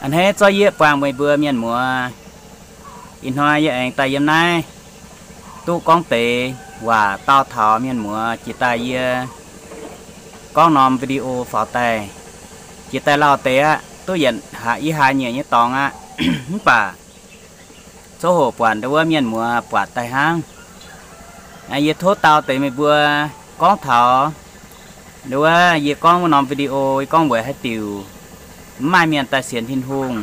A'hneiv zorqv yie buangh meih mbuo mienh muoz. Ih hnoi yie aengx daaih yiem naaiv duqv gorngv deix waac dau taux mienh muoz jiex daaih yie gorngv norm video faaux daaih, jiex daaih lauh deix aqv, duqv yietc hlaax i hlaax nyieqc nyei dorngx aqv. Mv baac coqv hoqc buatc ndau wuov mienh muoz buatc daaih hnangv. Yie tov dau deix meih mbuo gorngv taux ndau wuov yie gorngv wuov norm video, yie gorngv weic haaix diuc mv maaih mienh daaih sienx Tin-Hungh.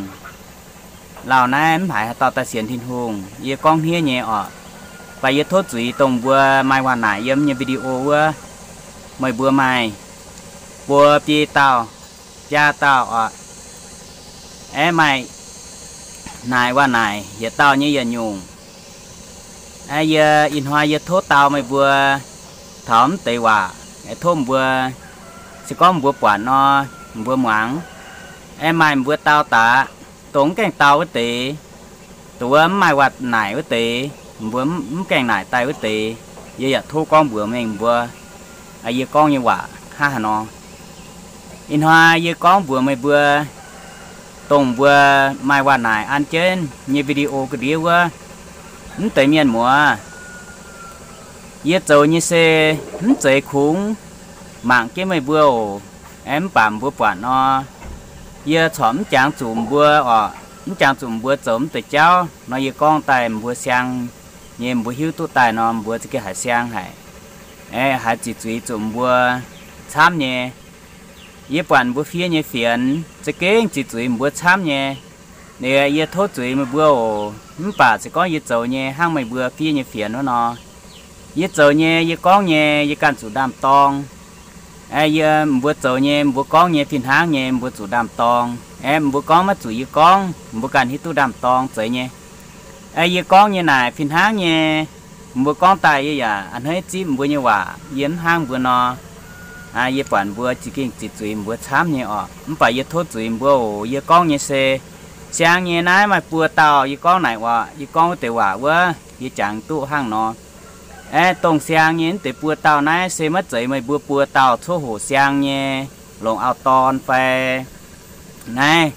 Lauh naaiv mv haiz haaix dauh daaih sienx Tin-Hungh, yie gorngv hniev nyei orqc. Baac yie tov zuiz dongh mbuo maaih waac naaic yiem nyei video wuov, meih mbuo maaih buo biei dauh, biaa dauh orqc, aeqv, maaih naaic waac naaic yietc dauh nyei yietc nyungc. Yie ih hnoi yie tov dau meih mbuo taux mv deix waac, tov mbuo, se gorngv mbuo buatc nor, mbuo muangx. Aeqv, maaih mbuo dau daaih, dongh mv gaengh dau wuov deix, dongh wuov mv maaih waac naaic wuov deix, mbuo mv gaengh naaic daaih wuov deix, yie yaac tov gorngv mbuox mengh mbuo yie gorngv nyei waac hnangv haaix nor. Ih hnoi yie gorngv mbuox meih mbuo, dongh mbuo maaih waac naaic an jienv nyei video ga'ndiev wuov, mv deix mienh muoz, yie zoux nyei se mv zeiz kungx mangc jienv meih mbuo oc. Aeqv, mv baac mbuo buatc nor, yie corc mv jangx zuqc mbuo orqc, mv jangx zuqc mbuo zoux mv deix jauv nor, yie gorngv daaih mbuo siang nyei, mbuo hiuv duqv daaih nor, mbuo za'gengh haiz siang haic. Aeqv, haiz ziqc zuiz zuqc mbuo camv nyei. Yie buatc mbuo fiev nyei fienx za'gengh ziqc zuiz mbuo camv nyei. Liuz yie tov zuiz meih mbuo oc. Mv baac se gorngv yie zoux nyei hnangv meih mbuo fiev nyei fienx wuov nor, yie zoux nyei, yie gorngv nyei, yie ganh zuqc ndaam-dorng. Yie, mbuo zoux nyei, mbuo gorngv nyei fih hnangv nyei, mbuo zuqc ndaam-dorng. Aeqv, mbuo gorngv maiv zuqc yie gorngv, mbuo ganh hiuv duqv ndaam-dorng zeiz nyei. Yie gorngv nyei naaic fih hnangv nyei. Mbuo gorngv daaih yie yaac a'hneiv zipv mbuo nyei waac, yie mv hnangv mbuo nor, yie buatc mbuo za'gengh ziqc zuiz mbuo camv nyei orqc. Mv baac yie tov zuiz mbuo oc. Yie gorngv nyei se siang nyei. Naaiv maaih buo dauh yie gorngv naaic orqc, yie gorngv wuov deix waac wuov, yie jangx duqv hnangv nor. Aeqv, dongh siang nyei mv deix buo dauh naaiv se maiv zeiz meih mbuo buo dauh coqv hoqc siang nyei longc auv-dorn fai naaiv.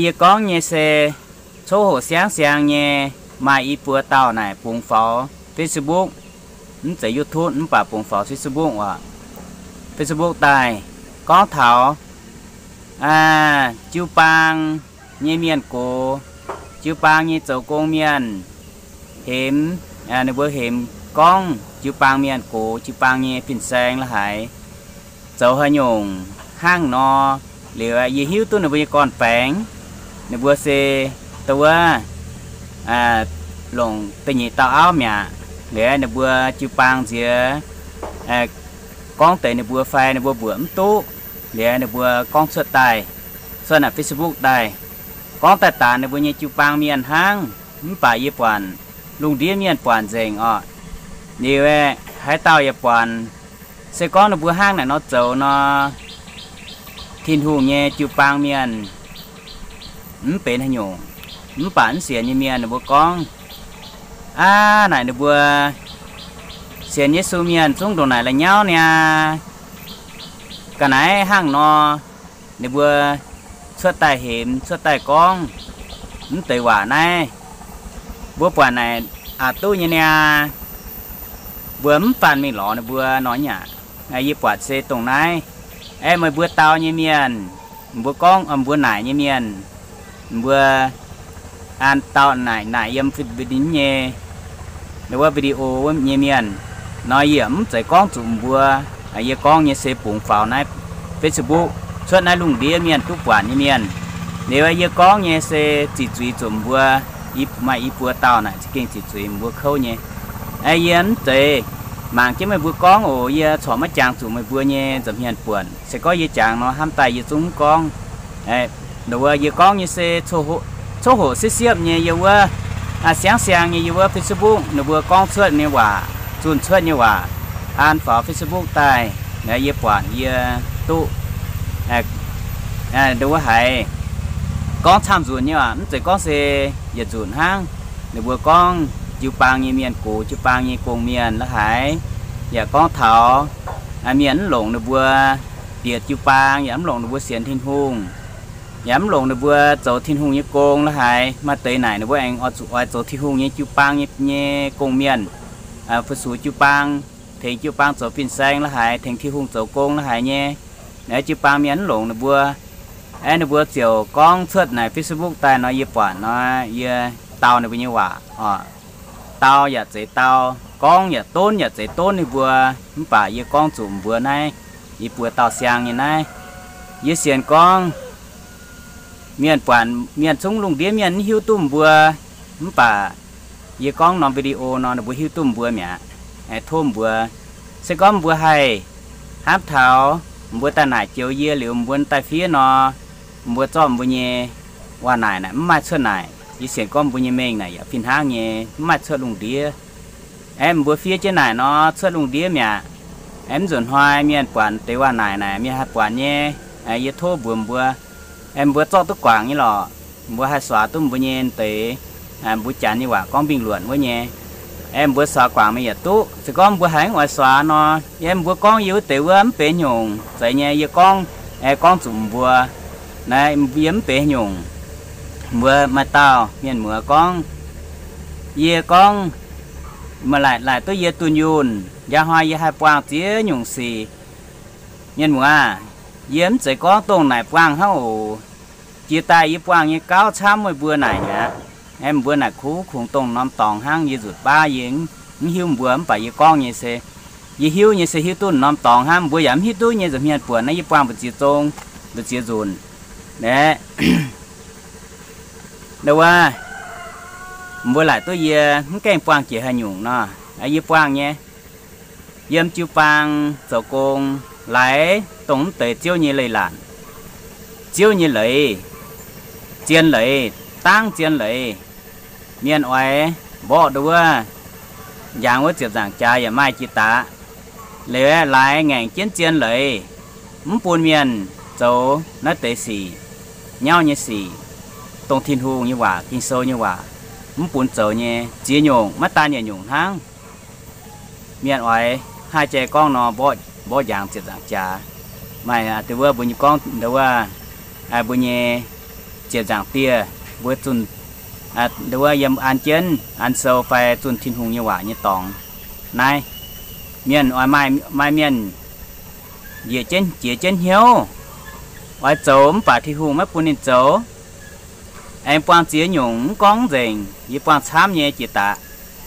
Yie gorngv nyei se coqv hoqc siangv siang nyei, maaih i buo dauh naaic bungx faaux Facebook, mv zeiz YouTube mv baac bungx faaux Facebook orqc. Facebook daaih gorngv taux jiu-baang nyei mienh gox, jiu-baang nyei zoux gong mienh, hemx, ninh mbuo hemx gorngv jiu-baang mienh gox, jiu-baang nyei fin-saeng la'haiz zoux haaix nyungc hnangv nor. Liuz yie hiuv duqv ninh mbuo nyei gorn-baengx, ninh mbuo se dongh wuov longc da'nyeic dauh auv mi'aqv. Liuz ninh mbuo jiu-baang nziex gorngv deix ninh mbuo fai ninh mbuo mbuoqc mv duqv. Liuz ninh mbuo gorngv cuotv daaih, cuotv naaic Facebook daaih, gorngv daaih daanx ninh mbuo nyei jiu-baang mienh hnangv. Mv baac yie buatc lungh ndiev mienh buatc nzengc orqc. Liuz haaix dauh yaac buatc, se gorngv ninh mbuo hnangv naaic nor zoux nor, Tin-Hungh nyei jiu-baang mienh mv benx haaix nyungc. Mv baac mv sienx nyei mienh ninh mbuo gorngv, aav, naaic ninh mbuo sienx Yesu mienh zungv ndongc naaic la'nyauv niaa. Ga'naaiv hnangv nor, ninh mbuo cuotv daaih hemx, cuotv daaih gorngv mv deix waac naaiv. Mbuo buatc naaic aqc duqv nyei niaa. Mbuo mv faanh mingh lorz ninh mbuo nor nyei aqv. Yie buatc se dongh naaiv. Aeqv, meih mbuo dau nyei mienh, mbuo gorngv, mbuo naaic nyei mienh, mbuo an dau naaic, naaic yiem video nyei, wuov video wuov nyei mienh nor, yie mv zeiz gorngv zuqc mbuo. Yie gorngv nyei se bungx faaux naaiv Facebook cuotv naaiv lungh ndiev mienh duqv buatc nyei mienh. Liuz yie gorngv nyei se ziqc zuiz zuqc mbuo, maaih i buo dauh naaic za'gengh ziqc zuiz mbuo kouv nyei. Yie mv zeiz mangc jienv meih mbuo gorngv oc. Yie corc maiv jangx zuqc meih mbuo nyei nza'hmien buonc. Se gorngv yie jangx nor, hnamv daaih yie zungv mv gorngv. Yie gorngv nyei se coqv hoqc sieqv siepv nyei yiem wuov, siangv siang nyei yiem wuov Facebook ninh mbuo gorngv cuotv nyei waac, zunh cuotv nyei waac, an faaux Facebook daaih, yie buatc yie duqv wuov haiz gorngv camv nzunc nyei aac, mv zeiz gorngv se yietc nzunc hnangv. Ninh mbuo gorngv jiu-baang nyei mienh gox, jiu-baang nyei gong-mienh la'haiz, yaac gorngv taux mienh mv longc ninh mbuo bieqc jiu-baang, yaac mv longc ninh mbuo sienx Tin-Hungh. yaac mv longc ninh mbuo zoux Tin-Hungh nyei gong la'haaix. Maaih deix naaic ninh mbuo aengx oix zuqc oix zoux Tin-Hungh nyei jiu-baang nyei, nyei gong-mienh, fu-sux jiu-baang, tengx jiu-baang zoux fin-saeng la'haaix, tengx Tin-Hungh zoux gong la'haaix nyei. Naaiv jiu-baang mienh mv longc ninh mbuo. Aeqv, ninh mbuo ziouc gorngv cuotv naaic Facebook daaih nor, yie buatc nor, yie dau ninh mbuo nyei waac oc. Dau yaac zeiz dau, gorngv yaac donv yaac zeiz donv ninh mbuo. Mv baac yie gorngv zuqc mbuo naaiv, yie buoz dauh siang nyei naaiv, yie sienx gorngv mienh buatc, mienh zungv lungh ndiev mienh mv hiuv duqv mbuo. Mv baac yie gorngv norm video nor, ninh mbuo hiuv duqv mbuo mi'aqv. Tov mbuo, se gorngv mbuo haih hnamv taux mbuo daaih naaic joux yie liuz mbuo daaih fiev nor, mbuo zorqv mbuo nyei waac naaic naaic mv maaih cuotv naaic. Yie sienx gorngv mbuo nyei mengh naaic yaac fih hnangv nyei mv maaih cuotv lungh ndiev. Aeqv, mbuo fiev jienv naaic nor cuotv lungh ndiev mi'aqv. Aeqv, mv nzunc hnoi mienh buatc deix waac naaic naaic, mienh haih buatc nyei. Yie tov mbuox mbuo, aeqv, mbuo zorqv duqv guangc nyei lorqc. Mbuo haih suax duqv mbuo nyei deix, mbuo janx nyei waac gorngv bình luận wuov nyei. Aeqv, mbuo suax guangc mingh yaac duqv. Se gorngv mbuo haiz mv oix suax nor, yie mbuo gorngv yie wuov deix wuov mv benx nyungc. Zeiz nyei, yie gorngv, aeqv, gorngv zuqc mbuo naaic, yie mv benx nyungc. Mbuo maaih dauh mienh muoz gorngv, yie gorngv, meih laaic, laaic duqv yie dunh yunh, njang hnoi yie haih buangh ziex nyungc sic. Mienh muoz, yie mv zeiz gorngv dongh naaic buangh hnangv oc. Jiex daaih yie buangh nyei gauh camv meih mbuo naaic mi'aqv. Aeqv, mbuo naaic kuv kungx dongh norm dorngx hnangv, yie nzutc baav yie mv hiuv mbuo, mv baac yie gorngv nyei se, yie hiuv nyei se hiuv duqv norm dorngx hnangv. Mbuo yaac mv hiuv duqv nyei nza'hmien buonc naaiv yie buangh mbu'ziex zong, mbu'ziex nzunc. Aeqv, ndau wuov, mbuo laaic duqv yie mv gaengh buangh jiex haaix nyungc nor, yie buangh nyei yiem jiu-baang zoux gong, laaix dongh mv deix Ziouv nyei leiz-latc, Ziouv nyei leiz, zien leiz, dangv zien leiz. Mienh oix mborqv ndau wuov, njang wuov ziepc nzaangc jaax yaac maaih jiex daaih. Liuz aeqv, laaix ngaengc jienv zien leiz, mv bun mienh zoux naaiv deix sic, nyauv nyei sic, dongh Tin-Hungh nyei waac, Ging-Sou nyei waac, mv bun zoux nyei. Ziex nyungc, maiv daan yietc nyungc hnangv. Mienh oix haih jai gorngv nor, mborqv, mborqv njang ziepc nzaangc jaax. Maaih ndau wuov mbuo nyei gorngv ndau wuov, mbuo nyei ziepc nzaangc dieh, mbuo zunh, ndau wuov yiem an jienv an sou fai zunh Tin-Hungh nyei waac nyei dorngx. Naaiv mienh oix maaih, maaih mienh njiec jienv, jiex jienv hnyouv, oix zoux mv baac Tin-Hungh maiv bun ninh zoux. Aengx buangh ziex nyungc mv gorngv nzengc, yie buangh camv nyei jiex daaih.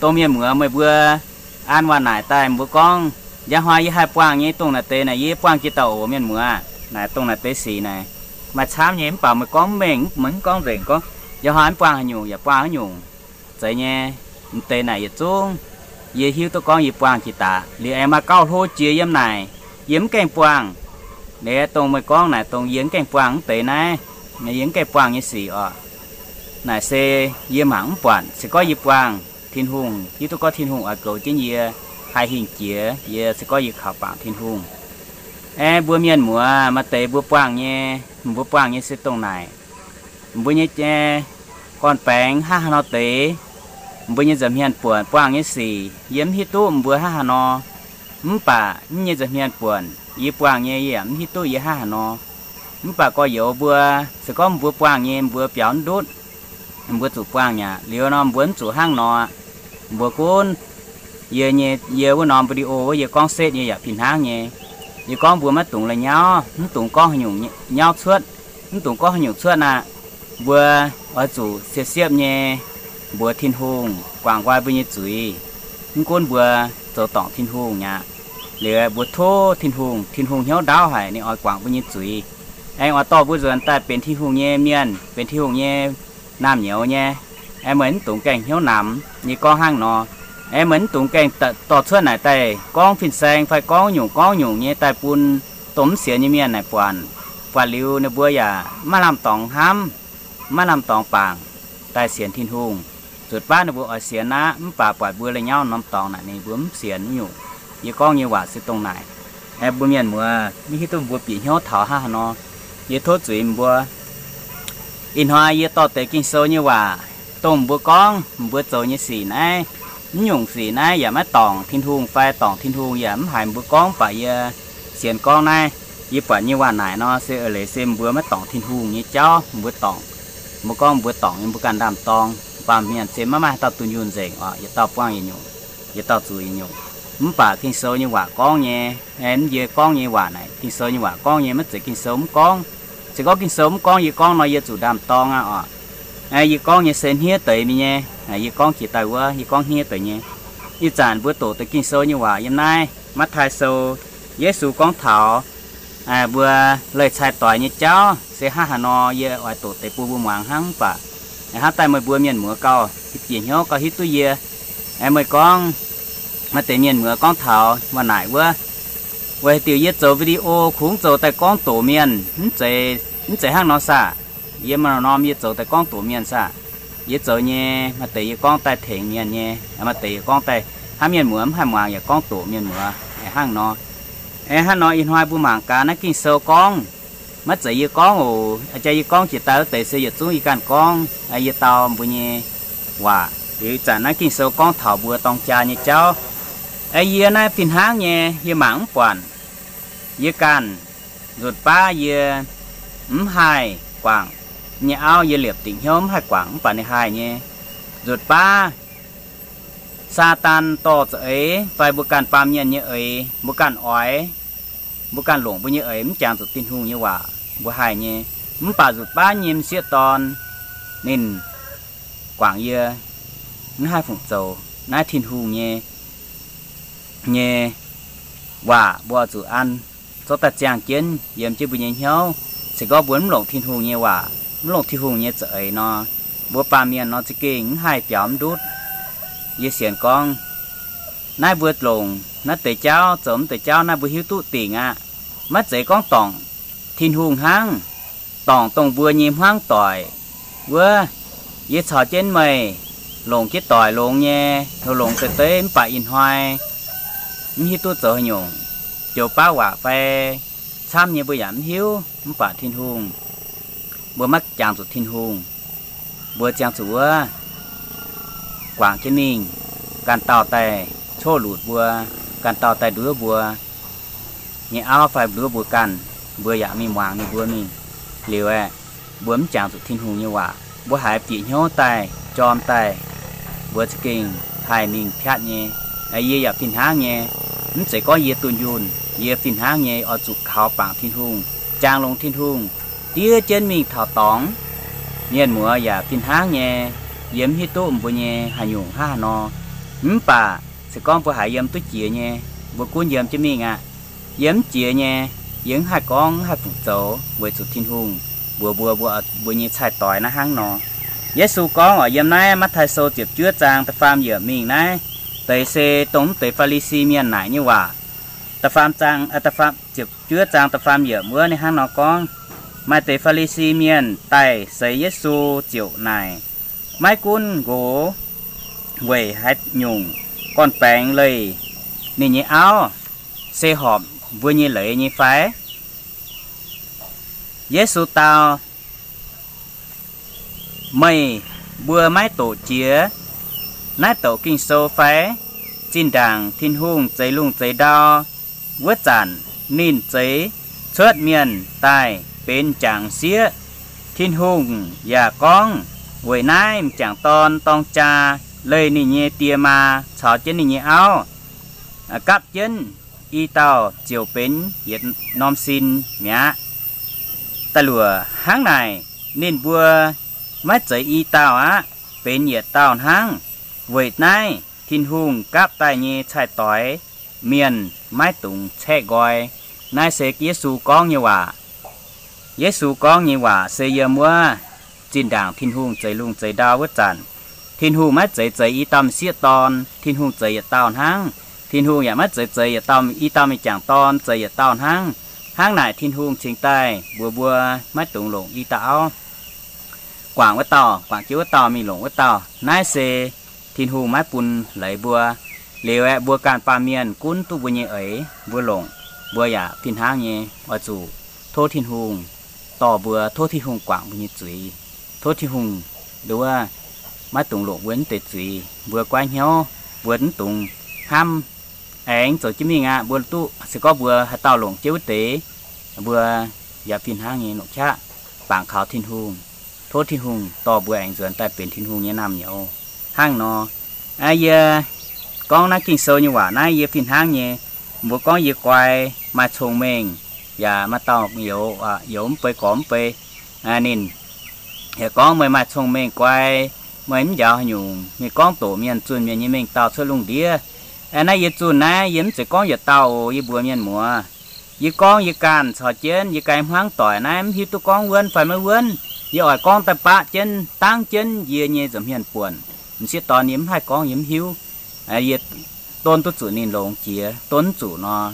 Dongh mienh muoz meih mbuo an waac naaic daaih mbuo gorngv, njang hnoi yie haih buangh nyei dongh naaic deix naaic, yie buangh jiex daaih oc mienh muoz. Naaic dongh naaic deix sic naaic, maaih camv nyei mv baac meih gorngv mv mengh, meih mv gorngv nzengc gorngv, njang hnoi mv buangh haaix nyungc yaac buangh haaix nyungc. Zeiz nyei, m'deix naaic yietc zungv yie hiuv duqv gorngv yie buangh jiex daaih. Liuz aengx maaih gauh hlo jiex yiem naaic, yie mv gaengh buangh. Liuz dongh meih gorngv naaic dongh yie mv gaengh buangh mv deix naaiv, yie mv gaengh buangh nyei sic oc. Naaic se yie mangc mv buatc. Se gorngv yie buangh, Tin-Hungh, hiuv duqv gorngv Tin-Hungh oix goux jienv yie, haih hingh jiex yie. Se gorngv yie kaux bangc Tin-Hungh, aeqv, mbuo mienh muoz maaih deix mbuo buangh nyei, mbuo buangh nyei se dongh naaic, mbuo nyei gorn-baengx hnangv haaix nor deix, mbuo nyei nza'hmien buonc buangh nyei sic, yie mv hiuv duqv mbuo hnangv haaix nor. Mv baac mv nyei nza'hmien buonc yie buangh nyei, yie yaac mv hiuv duqv yie hnangv haaix nor. Mv baac gorx-youz mbuo, se gorngv mbuo buangh nyei mbuo biaux mv ndutv, mbuo zuqc buangh nyei aqv. Liuz nor mbuo mv zuqc hnangv nor aqv. Mbuo gunv yie nyei, yie wuov norm video wuov yie gorngv setv nyei yaac fih hnangv nyei. Yie gorngv mbuo maiv dungx la'nyauv, mv dungx gorngv haaix nyungc nyauv cuotv, mv dungx gorngv haaix nyungc cuotv aqv. Mbuo oix zuqc siepv-siepv nyei mbuox Tin-Hungh guangc nqoi mbuo nyei zuiz. Mv gunv mbuo zoux dorngc Tin-Hungh mi'aqv. Liuz mbuo tov Tin-Hungh, Tin-Hungh hnyouv ndaauv haic, ninh oix guangc mbuo nyei zuiz, aengx oix dorh mbuo nzuonx daaih benx Tin-Hungh nyei mienh, benx Tin-Hungh nyei naamh nyouz nyei. Aengx meih mv dungx gaengh hnyouv namx. Yie gorngv hnangv nor, aengx meih mv dungx gaengh dorh cuotv naaic daaih gorngv fin-saeng fai gorngv nyungc gorngv nyungc nyei daaih bun dongh mv sienx nyei mienh naaic buatc. Buatc liuz ninh mbuo yaac maiv lamh dorngx hnamv, maiv lamh dorngx bangc daaih sienx Tin-Hungh. Zuotc baav ninh mbuo oix sienx aqv, mv baac buatc mbuo la'nyauv norm dorngx naaic ninh mbuo mv sienx nyungc. Yie gorngv nyei waac se dongh naaic. Aeqv, mbuo mienh muoz, mv hiuv duqv mbuo bieqc hnyouv taux hnangv haaix nor. Yie tov zuiz mbuo. Ih hnoi yie dorh deix Ging-Sou nyei waac, dongh mbuo gorngv mbuo zoux nyei sic naaiv, mv nyungc sic naaiv yaac maiv dorngc Tin-Hungh fai dorngc Tin-Hungh yaac mv haiz mbuo gorngv, mv baac yie sienx gorngv naaiv. Yie buatc nyei waac naaic nor se eix leiz se mbuo maiv dorngc Tin-Hungh nyei jauv. Mbuo dorngc, mbuo gorngv mbuo dorngc nyei, mbuo ganh ndaam-dorng, baamh mienh se maiv maaih haaix dauh dunh yunh nzengc oc. Yietc dauh buangh yietc nyungc, yietc dauh zuqc yietc nyungc. Mv baac Ging-Sou nyei waac gorngv nyei, mv yie gorngv nyei waac naaic, Ging-Sou nyei waac gorngv nyei, maiv zeiz Ging-Sou mv gorngv. Se gorngv Ging-Sou mv gorngv, yie gorngv nor yie zuqc ndaam-dorng aqv oc. Yie gorngv nyei se hniev deix mingh nyei. Yie gorngv jiex daaih wuov, yie gorngv hniev deix nyei. Ih zanc mbuo doqc deix Ging-Sou nyei waac yiem naaiv Matv^taai Sou, Yesu gorngv taux mbuo leih cai-doix nyei jauv se hnangv haaix nor, yie oix doqc deix bun mbuo muangx hnangv. Mv baac hnangv daaih meih mbuo mienh muoz gauh bieqc hnyouv gauh hiuv duqv yie, meih gorngv, maaih deix mienh muoz gorngv taux waac naaic wuov, weic haaix diuc yie zoux video kungx zoux daaih gorngv doqc mienh? Mv zeiz hnangv nor saah? Yie maaih norm yie zoux daaih gorngv doqc mienh saah? Yie zoux nyei, maaih deix yie gorngv daaih tengx mienh nyei, maaih deix yie gorngv daaih hnangv mienh muoz mv haih muangx yaac gorngv doqc mienh muoz hnangv nor. Hnangv nor ih hnoi mbuo mangc gaax naaiv Ging-Sou gorngv. Maiv zeiz yie gorngv oc. Jaa yie gorngv jiex daaih wuov deix se yietc zungv yie ganh gorngv, yie dau mbuo nyei waac. Liuz ih zanc naaiv Ging-Sou gorngv taux mbuo dorng jaa nyei jauv. Yie naaiv fih hnangv nyei, yie mangc mv buatc. Yie ganh nzutc baav yie mv haih guangc nyei auv, yie liepc dingc hnyouv mv haih guangc mv baac ninh haih nyei. Nzutc baav Saadaan dorh za'eix fai mbuo ganh baamh mienh nyei eix, mbuo ganh oix, mbuo ganh longc mbuo nyei eix mv jangx zuqc Tin-Hungh nyei waac mbuo haih nyei. Mv baac nzutc baav nyei m'sieqv dorn ninh guangc yie mv haih fungc zoux naaiv Tin-Hungh nyei, nyei waac mbuo oix zuqc an zorqv daaih ziangh jienv yiem jienv mbuo nyei hnyouv. Se gorngv mbuo mv longc Tin-Hungh nyei waac, mv longc Tin-Hungh nyei za'eix nor, mbuo baamh mienh nor za'gengh mv haih biaux mv ndutv. Yie sienx gorngv naaiv mbuo longc naaiv deix jauv zoux mv deix jauv naaiv mbuo hiuv duqv dingc aqv. Maiv zeiz gorngv dorngc Tin-Hungh hnangv, dorngc dongh mbuo nyei hmuangv doic wuov. Yie caux jienv meih longc jienv doic longx nyei, longx longx deix-deix mv baac ih hnoi mv hiuv duqv zoux haaix nyungc, joux baav waac fai camv nyei mbuo yaac mv hiuv. Mv baac Tin-Hungh, mbuo maiv jangx zuqc Tin-Hungh, mbuo ziangh zuqc wuov guangc jienv mingh, ganh dauh daaih coqv lutc mbuo, ganh dauh daaih nduov mbuo nyei auv fai nduov mbuo ganh, mbuo yaac mingh muangx ninh mbuo mingh. Liuz aeqv, mbuo mv jangx zuqc Tin-Hungh nyei waac, mbuo haiz bieqc hnyouv daaih, jorm daaih, mbuo za'gengh haih mingh piatv nyei. Yie yaac fih hnangv nyei. Mv zeiz gorngv yie dunh yunh, yie fih hnangv nyei oix zuqc kaux bangc Tin-Hungh, jangx longx Tin-Hungh, diev jienv mingh taux dorngx. Mienh muoz yaac fih hnangv nyei. Yie mv hiuv duqv mbuo nyei haaix nyungc hnangv haaix nor. Mv baac se gorngv mbuo haiz yiem duqv jiex nyei, mbuo gunv yiem jienv mingh aqv. Yie mv jiex nyei, yie mv haih gorngv, mv haih fungc zoux weic zuqc Tin-Hungh mbuox mbuo, mbuo, mbuo nyei cai-doix naaiv hnangv nor. Yesu gorngv oc, yiem naaiv Matv^taai Sou ziepc juov zaang da'faam yiemc mingh naaiv deix se dongh mv deix Faa^li^si Mienh naaic nyei waac. Da'faam zaang, da'faam, ziepc juov zaang da'faam yiemc wuov ninh hnangv nor gorngv, maaih deix Faa^li^si Mienh daaih seix Yesu ziouc naaic, maiv gunv nqox weic haaix nyungc gorn-baengx leih ninh nyei auv, se horpc mbuo nyei leiz nyei fai? Yesu dau, meih mbuo maiv doqc jiex naaiv douc Ging-Sou fai? Zinh ndaangc Tin-Hungh zeix lungh zeix ndau wuov zanc, ninh zeix cuotv mienh daaih benx jangc sieqv. Tin-Hungh yaac gorngv, weic naaiv m'jangc dorn dorng jaa leih ninh nyei die maa caux jienv ninh nyei auv, gapv jienv i dauh ziouc benx yietc norm sin mi'aqv. Da'luoqc hnangv naaic, ninh mbuo maiv zeiz i dauh aqv, benx yietc dauh hnangv. Weic naaiv Tin-Hungh gapv daaih nyei cai-doix, mienh maiv dungx caeqv nqoi. Naaiv se Yesu gorngv nyei waac. Yesu gorngv nyei waac se yiem wuov zinh ndaangc Tin-Hungh zeix lungh zeix ndau wuov zanc. Tin-Hungh maiv zeiz zeix i dauh m'sieqv dorn, Tin-Hungh zeix yietc dauh hnangv. Tin-Hungh yaac maiv zeiz zeix yietc dauh, i dauh m'jangc dorn zeix yietc dauh hnangv. Hnangv naaic Tin-Hungh cingx daaih mbuox mbuo maiv dungx longc i dauh auv, guangc wuov dauh, guangc jienv wuov dauh mingh longc wuov dauh. Naaiv se Tin-Hungh maiv bun leiz mbuo. Liuz aeqv, mbuo ganh baamh mienh gunv duqv mbuo nyei eix mbuo longc, mbuo yaac fih hnangv nyei oix zuqc tov Tin-Hungh dorh mbuo, tov Tin-Hungh guangc mbuo nyei zuiz. Tov Tin-Hungh nduov maiv dungx longc mbuo mv deix zuiz. Mbuo goiv hnyouv, mbuo mv dungx hnamv aengx zoux jienv mingh aqv. Mbuo duqv se gorngv mbuo haaix dauh longc jienv wuov deix, mbuo yaac fih hnangv nyei longc qaqv bangc kaux Tin-Hungh. Tov Tin-Hungh dorh mbuo aengx nzuonx daaih benx Tin-Hungh nyei naamh nyouz hnangv nor. Yie gorngv naaiv Ging-Sou nyei waac naaiv yie fih hnangv nyei. Mbuo gorngv yie guai, maaih cong-mengh, yaac maaih dauh youz, youz mv bei gorx mv bei, ninh yaac gorngv meih maaih cong-mengh guai, meih mv njaaux haaix nyungc, meih gorngv doqc mienh zunh mienh nyei mengh dauh cuotv lungh ndiev. Naaiv yie zunh naaiv yie mv zeiz gorngv yietc dauh oc, yie mbuox mienh muoz. Yie gorngv yie ganh caux jienv yie ganh hmuangv doic naaiv mv hiuv duqv gorngv wuonv fai maiv wuonv. Yie oix gorngv daaih baqv jienv dangv jienv yie nyei nza'hmien buonc. M'sieqv dorn yie mv haih gorngv, yie mv hiuv. Yie don duqv zuqc ninh longx jiex, don mv zuqc nor,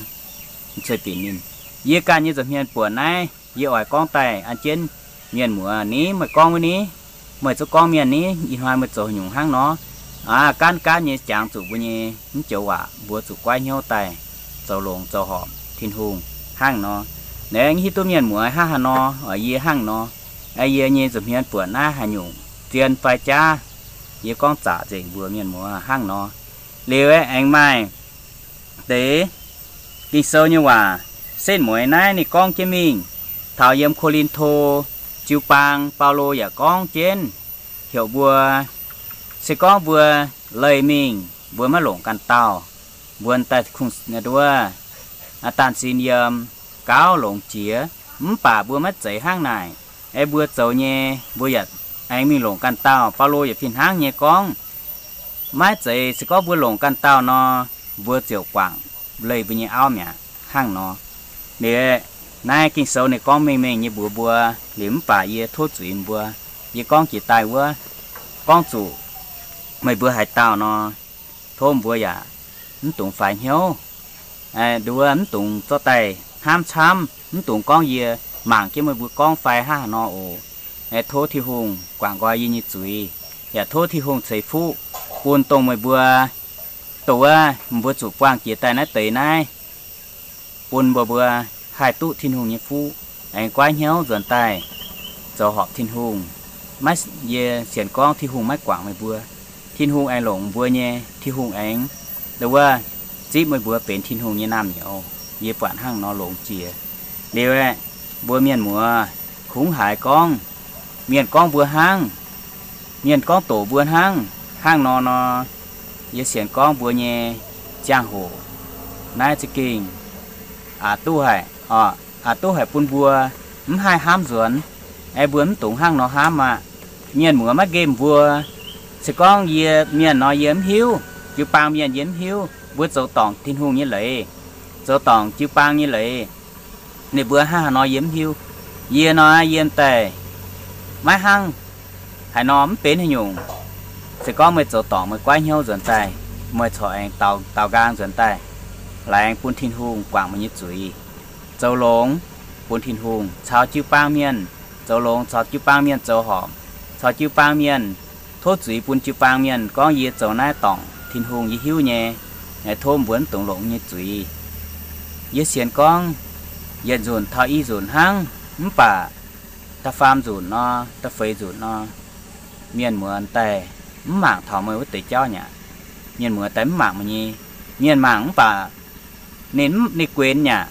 ceix binc ninh. Yie ganh nyei nza'hmien buonc naaiv yie oix gorngv daaih an jienv mienh muoz ni, meih gorngv wuov ni, meih zuqc gorngv mienh ni, ih hnoi meih zoux nyungc hnangv nor. Aa, gaanv gaanv nyei jangx zuqc mbuo nyei mv joux waac, mbuo zuqc goiv hnyouv daaih zoux longx zoux horpc Tin-Hungh hnangv nor. Naaiv hiuv duqv mienh muoz hnangv haaix nor, yie hnangv nor, yie nyei nza'hmien buonc naaiv haaix nyungc zien fai jaav, yie gorngv zaqc nzengc mbuox mienh muoz hnangv nor. Liuz aengx maaih deix Ging-Sou nyei waac setv mueiz naaiv ninh gorngv jienv mingh taux yiem Ko^lin^to jiu-baang, Baulo yaac gorngv jienv heuc mbuo, se gorngv mbuo leih mingh mbuo maiv longc ganh dauh, mbuo daaih kungx nduov daanh sin yiem gauh longx jiex. Mv baac mbuo maiv zeiz hnangv naaic. Aeqv, mbuo zoux nyei mbuo yaac aengx mingh longc ganh dauh. Baulo yaac fih hnangv nyei gorngv, maiv zeiz se gorngv mbuo longc ganh dauh nor, mbuo ziouc guangc leih mbuo nyei auv mi'aqv hnangv nor. Liuz naaiv Ging-Sou ninh gorngv mengh mengh nyei mbuox mbuo, liuz mv baac yie tov zuiz mbuo, yie gorngv jiex daaih wuov, gorngv zuqc meih mbuo haaix dauh nor, tov mbuo yaac mv dungx faix hnyouv, nduov mv dungx zorqv daaih hnamv camv, mv dungx gorngv yie mangc jienv meih mbuo gorngv fai hnangv haaix nor oc. Tov Tin-Hungh guangc nqoi yie nyei zuiz, yaac tov Tin-Hungh ceix fuqv bun dongh meih mbuo, dongh wuov mbuo zuqc buangh jiex daaih naaiv deix naaiv, bun mbuo mbuo haih duqv Tin-Hungh nyei fuqv, aengx goiv hnyouv nzuonx daaih zoux horpc Tin-Hungh. Maiv, yie sienx gorngv Tin-Hungh maiv guangc meih mbuo. Tin-Hungh aengx longc mbuo nyei, Tin-Hungh aengx, dongh wuov, zipv meih mbuo benx Tin-Hungh nyei naamh nyouz. Yie buatc hnangv nor longx jiex. Liuz aeqv, mbuo mienh muoz kungx haiz gorngv mienh gorngv mbuo hnangv, mienh gorngv doqc mbuo hnangv, hnangv nor nor, yie sienx gorngv mbuo nyei ziangh hoc naaiv za'gengh aqc duqv haic, aqc duqv haic bun mbuo mv haih hnamv nzuonx. Aeqv, mbuo mv dungx hnangv nor hnamv aqv. Mienh muoz maiv nqemh mbuo. Se gorngv yie mienh nor yie mv hiuv, jiu-baang mienh yie mv hiuv, mbuo zoux dorngc Tin-Hungh nyei leiz, zoux dorngc jiu-baang nyei leiz, ninh mbuo hnangv haaix nor yie mv hiuv. Yie nor yie daaih maiv hnangv haaix nor mv benx haaix nyungc. Se gorngv meih zoux dorngc meih goiv hnyouv nzuonx daaih, meih corc aengx daaux, daaux nqaang nzuonx daaih, laengz bun Tin-Hungh guangc meih nyei zuiz, zoux longx bun Tin-Hungh caux jiu-baang mienh zoux longx, caux jiu-baang mienh zoux horpc, caux jiu-baang mienh, tov zuiz bun jiu-baang mienh gorngv yie zoux naaiv dorngc Tin-Hungh yie hiuv nyei, tov mbuo mv dungx longc nyei zuiz. Yie sienx gorngv yietc nzunc taux i nzunc hnangv, mv baac da'faam nzunc nor, da'feix nzunc nor, mienh muoz daaih mv mangc taux meih wuov deix jauv nyaqc. Mienh muoz daaih mv mangc meih nyei. Mienh mangc mv baac ninh, ninh guenx nyaqc.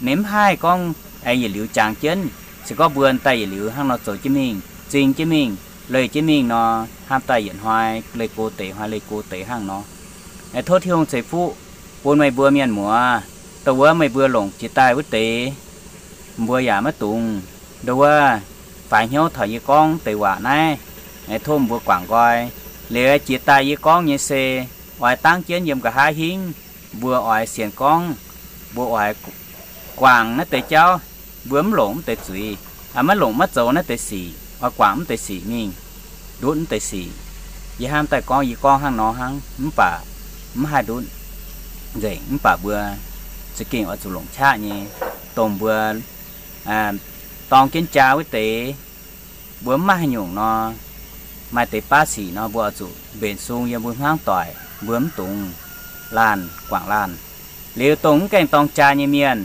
Ninh mv haih gorngv aengx yietc liuz jangx jienv. Se gorngv mbuo daaih yietc liuz hnangv nor zoux jienv mingh, zing jienv mingh, leih jienv mingh nor, hnamv daaih yietc hnoi leih go deix, hnoi leih go deix hnangv nor. Tov Tin-Hungh ceix fuqv bun meih mbuo mienh muoz, dongh wuov meih mbuo longc jiex daaih wuov deix, mbuo yaac maiv dungx, dongh wuov, faix hnyouv taux yie gorngv deix waac naaiv. Tov mbuo guangc nqoi. Liuz jiex daaih yie gorngv nyei se oix dangv jienv yiem nqa'haav hingv. Mbuo oix sienx gorngv, mbuo oix guangc naaiv deix jauv. Mbuo mv longc mv deix zuiz, maiv longc maiv zoux naaiv deix sic, oix guangc mv deix sic mingh, ndutv mv deix sic. Yie hnamv daaih gorngv yie gorngv hnangv nor hnangv, mv baac mv haih ndutv nzengc. Mv baac mbuo za'gengh oix zuqc longc qaqv nyei, dongh mbuo dorng jienv jaa wuov deix, mbuo mv maaih haaix nyungc nor, maaih deix baav sic nor, mbuo oix zuqc mbenc sung yiem mbuo hmuangv doic, mbuo mv dungx laanh guangc laanh. Liuz dongh mv gaengh dorng jaa nyei mienh,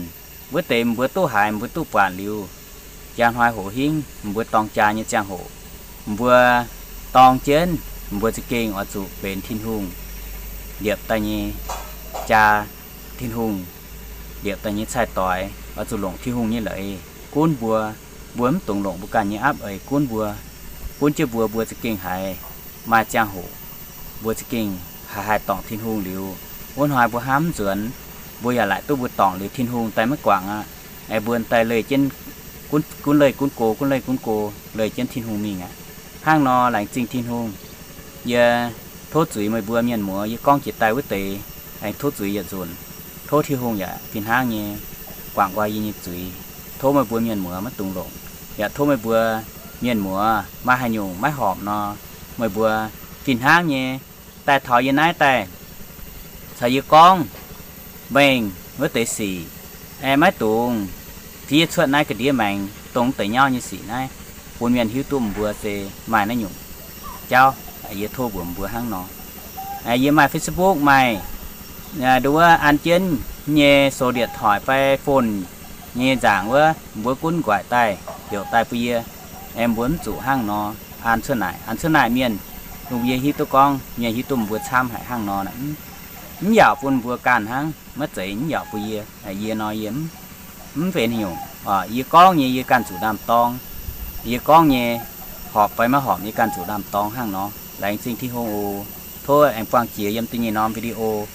wuov deix mbuo duqv haiz, mbuo duqv buatc liuz, njang hnoi hoc hingv mbuo dorng jaa nyei ziangh hoc, mbuo dorng jienv, mbuo za'gengh oix zuqc benx Tin-Hungh liepc daaih nyei jaa, Tin-Hungh liepc daaih nyei cai-doix. oix zuqc longc Tin-Hungh nyei leiz gunv mbuo. Mbuo mv dungx longc mbuo ganh nyei apv eix gunv mbuo. Gunv jienv mbuo, mbuo za'gengh haiz maaih ziangh hoc mbuo za'gengh haiz haih dorngc Tin-Hungh liuz, wuov hnoi mbuo hnamv nzuonx, mbuo yaac laaic duqv mbuo dorngc liuz Tin-Hungh daaih maiv guangc aqv. Aengx mbuo daaih leih jienv, gunv leih gunv go, gunv leih gunv go, leih jienv Tin-Hungh mingh aqv. Hnangv nor laengz zingh Tin-Hungh. Yie tov zuiz meih mbuo mienh muoz, yie gorngv jiex daaih wuov deix, aengx tov zuiz yietc nzunc. Tov Tin-Hungh yaac fih hnangv nyei guangc nqoi yie nyei zuiz. Tov meih mbuo mienh muoz maiv dungx longc. Yaac tov meih mbuo mienh muoz maaih haaix nyungc maiv horpc nor, meih mbuo fih hnangv nyei daaih taux yie naaiv daaih caux yie gorngv mengh wuov deix sic, aengx maiv dungx fiev cuotv naaiv ga'ndiev maengx dongh deix nyauv nyei sic naaiv bun mienh hiuv duqv mbuo se maaih naaiv nyungc jauv. Yie tov mbuox mbuo hnangv nor. Yie maaih Facebook, maaih nduov an jienv nyei sou điện thoại fai phone nyei nzaangc wuov, mbuo gunv nquaaic daaih heuc daaih bun yie. Aengx mbuo mv zuqc hnangv nor an cuotv naaic, an cuotv naaic mienh, lungh yie hiuv duqv gorngv mienh hiuv duqv mbuo camv haic hnangv nor. Mv yaauc bun mbuo ganh hnangv, maiv zeiz mv yaauc bun yie. Yie nor yie mv benx nyungc. Yie gorngv nyei yie ganh zuqc ndaam-dorng. Yie gorngv nyei horpc fai maiv horpc yie ganh zuqc ndaam-dorng hnangv nor. Laengz zingh Tin-Hungh oc. Tov aengx buangh jiex yiem da'nyeic norm video.